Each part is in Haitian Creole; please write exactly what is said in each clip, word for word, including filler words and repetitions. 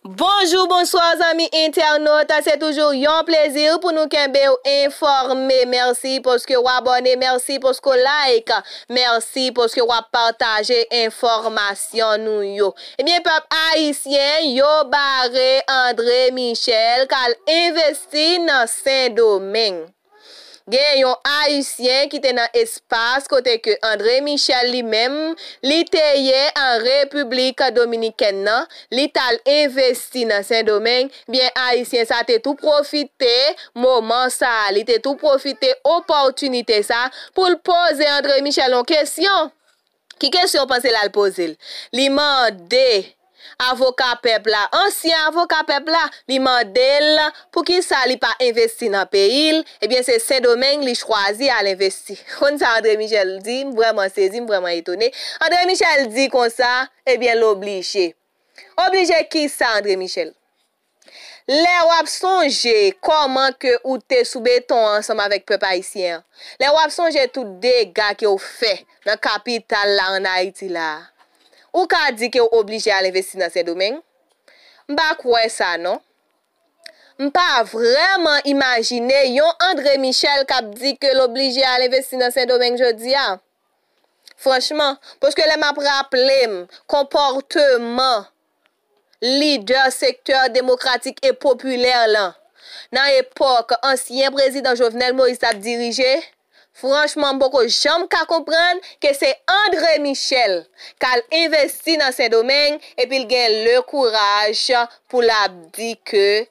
Bonjou, bonswa, zanmi entènot. Se toujou yon plezi pou nou kenbe w enfòme. Mèsi paske w abòne, mèsi paske w like, mèsi paske w ap pataje enfòmasyon nou yo. Ebyen, pèp ayisyen, yo bare André Michel k al envesti nan Sendomeng. Gen yon Ayisyen ki te nan espas kote ke André Michel li menm, li te ye an Repiblik Dominikèn nan, li t al envesti nan Sendomeng, byen Ayisyen sa te tou pwofite moman sa, li te tou pwofite opòtinite sa pou l poze André Michel yon kesyon. Ki kesyon w panse l al poze l? Li mande avoka pèp la, ansyen avoka pèp la, li mande l poukisa li pa envesti nan peyi l, ebyen se Sendomeng li chwazi al envesti. Konn sa André Michel di, m vrèman sezi, m vrèman etone. André Michel di konsa, ebyen l oblije. Oblije kisa André Michel? Lè w ap sonje kòman ke ou te sou beton an ansanm avèk pèp ayisyen an, lè w ap sonje tout dega ke w fè nan kapital la ann Ayiti la a, ou ka di ke w oblije al envesti nan Sendomeng? M pa kwè sa non. M pa vrèman imajine yon André Michel k ap di ke l oblije al envesti nan Sendomeng jodi a. Franchman, paske lè m ap raple m konpòteman lidè sektè demokratik e popilè lan nan epòk ansyen prezidan Jovenel Moïse t ap dirije, franchman, m poko janm ka konprann ke se André Michel k al envesti nan Sendomeng epi l gen le kouraj pou l ap di ke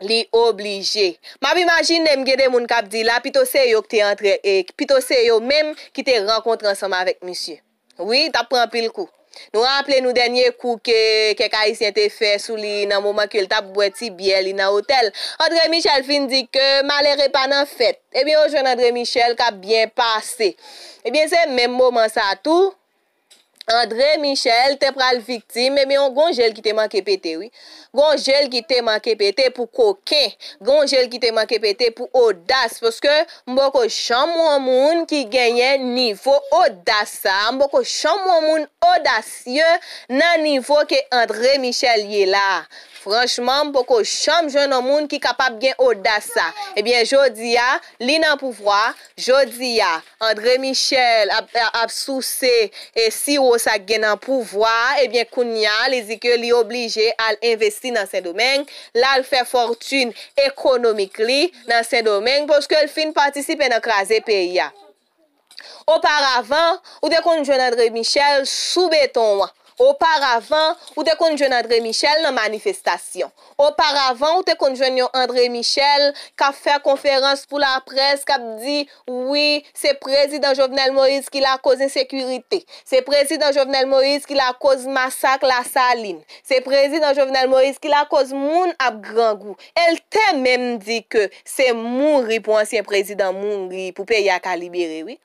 li oblije. M ap imajine m gen de moun k ap di la, pito se yo ki te antre, e pito se yo menm ki te rankontre ansanm avèk misye. Wi, t ap pran anpil kou. Nou raple nou dènye kou ke kèk Ayisyen te fè sou li nan moman ke l t ap bwè ti byè li nan otèl. André Michel fin di ke malere pa nan fèt. Ebyen, yo jwenn André Michel k ap byen pase. Ebyen, se menm moman sa tou, André Michel te pral viktim, ebyen, yon gon jel ki te manke pete, wi. Gon jel ki te manke pete pou koken. Gon jel ki te manke pete pou odas. Paske m poko janm wè yon moun ki genyen nivo odas sa. M poko janm wè yon moun odasye nan nivo ke André Michel ye la. Franchman, m poko janm jwenn yon moun ki kapab gen odas sa. Ebyen, jodi a, li nan pouvwa. Jodi a, André Michel ap, ap souse e siwo sa k gen nan pouvwa a, ebyen, kounye a, li di ke li oblije al envesti nan Sendomeng, l al fè fòtin ekonomik li nan Sendomeng, paske l fin patisipe nan kraze peyi a. Oparavan, ou te konn jwenn André Michel sou beton an. Oparavan, ou te konn jwenn André Michel nan manifestasyon. Oparavan, ou te konn jwenn yon André Michel k ap fè konferans pou laprès, k ap di, wi, se prezidan Jovenel Moïse ki lakoz ensekirite. Se prezidan Jovenel Moïse ki lakoz masak Lasalin. Se prezidan Jovenel Moïse ki lakoz moun ap grangou. E l te menm di ke se mouri pou ansyen prezidan mouri, pou peyi a ka libere, wi.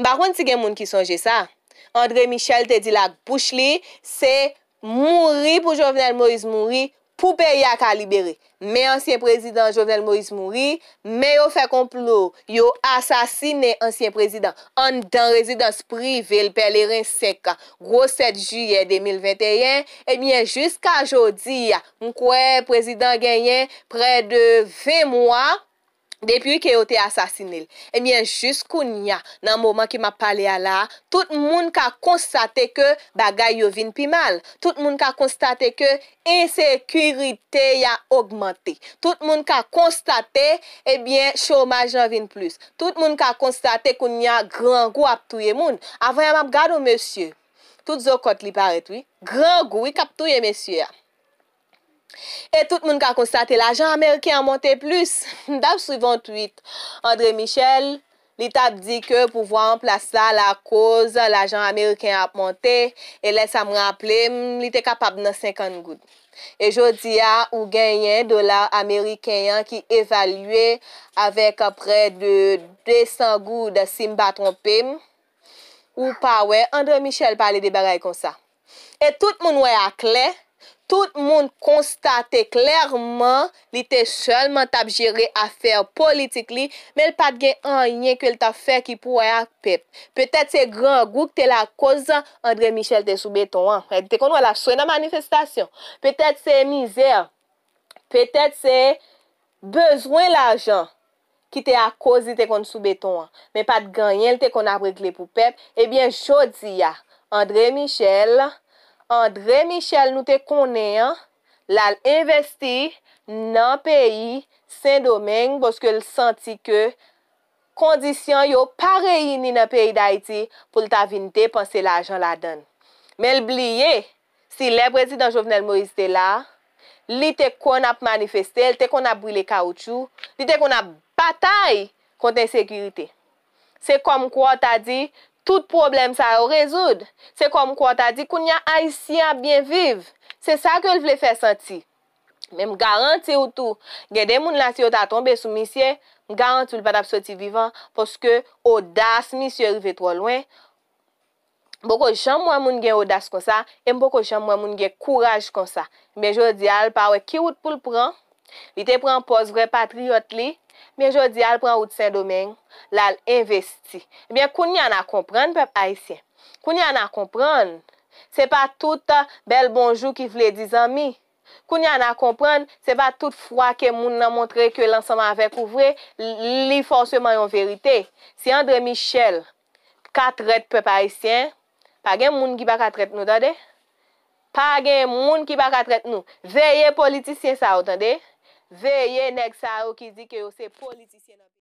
M pa konn si gen moun ki sonje sa. André Michel te di l ak bouch li, se mouri pou Jovenel Moïse mouri, pou peyi a ka libere. Men ansyen prezidan Jovenel Moïse mouri, men yo fè konplo, yo asasinen ansyen prezidan anndan rezidans prive l Pèleren senk, gwo sèt jiyè de mil venteyen. Ebyen, jiska jodi a, m kwè prezidan genyen prè de ven mwa, depi ke yo te asasine l. Ebyen, jis kounye a, nan moman ke m ap pale a la a, tout moun ka konstate ke bagay yo vin pi mal. Tout moun ka konstate ke ensekirite a ogmante. Tout moun ka konstate, ebyen, chomaj lan vin plis. Tout moun ka konstate kounye a grangou ap touye moun. Avan yè m ap gade w, mesye. Tout zo kòt li parèt, wi. Grangou, wi, k ap touye mesye a. E tout moun ka konstate lajan ameriken an monte plis. M t ap swiv yon tweet André Michel, li t ap di ke pouvwa an plas la lakoz lajan ameriken an ap monte, e lè sa m raple m, li te kapab nan senkant goud. E jodi a, ou genyen dola ameriken an ki evalye avèk prè de de san goud, si m pa twonpe m. Ou pa wè André Michel pale de bagay konsa. E tout moun wè aklè, Tout moun konstate klèman li te sèlman t ap jere afè politik li, men l pa t gen anyen ke l t ap fè ki pou wè ak pèp. Petèt se grangou ki te lakoz André Michel te sou beton an. Li te konn wè l ap swe nan manifestasyon. Petèt se mizè. Petèt se bezwen lajan ki te akoz li te konn sou beton an, men pa t gen anyen l te konn ap regle pou pèp. Ebyen, jodi a, André Michel, André Michel nou te konnen an, l al envesti nan peyi Sendomeng, paske l santi ke kondisyon yo pa reyini nan peyi Dayiti pou l ta vin depanse lajan ladan l. Men l bliye, si lè prezidan Jovenel Moïse te la, li te konn ap manifeste, li te konn ap brile kawoutchou, li te konn ap batay kont ensekirite. Se kòmkwa w ta di, tout pwoblèm sa yo rezoud. Se kòmkwa w ta di, kounye a Ayisyen ap byen viv. Se sa ke l vle fè santi. Men m garanti w tou, gen de moun la, si yo ta tonbe sou misye, m garanti w li pa t ap soti vivan, paske odas misye rive twò lwen. M poko janm wè moun gen odas konsa, e m poko janm wè moun gen kouraj konsa. Men jodi a, l pa wè ki wout pou l pran. Li te pran pòz vrè patriyòt li, men jodi a, l pran wout Sendomeng, l al envesti. Ebyen, kounye a n a konprann, pèp ayisyen. Kounye a n a konprann. Se pa tout bèl bonjou ki vle di zanmi. Kounye a n a konprann, se pa tout fwa ke moun nan montre ke l ansanm avèk ou vre, li fòseman yon verite. Si André Michel ka trèt pèp ayisyen, pa gen moun ki pa ka trèt nou, tande. Pa gen moun ki pa ka trèt nou. Veye politisyen sa yo, tande. Veye nèg sa yo ki di ke yo se politisyen nan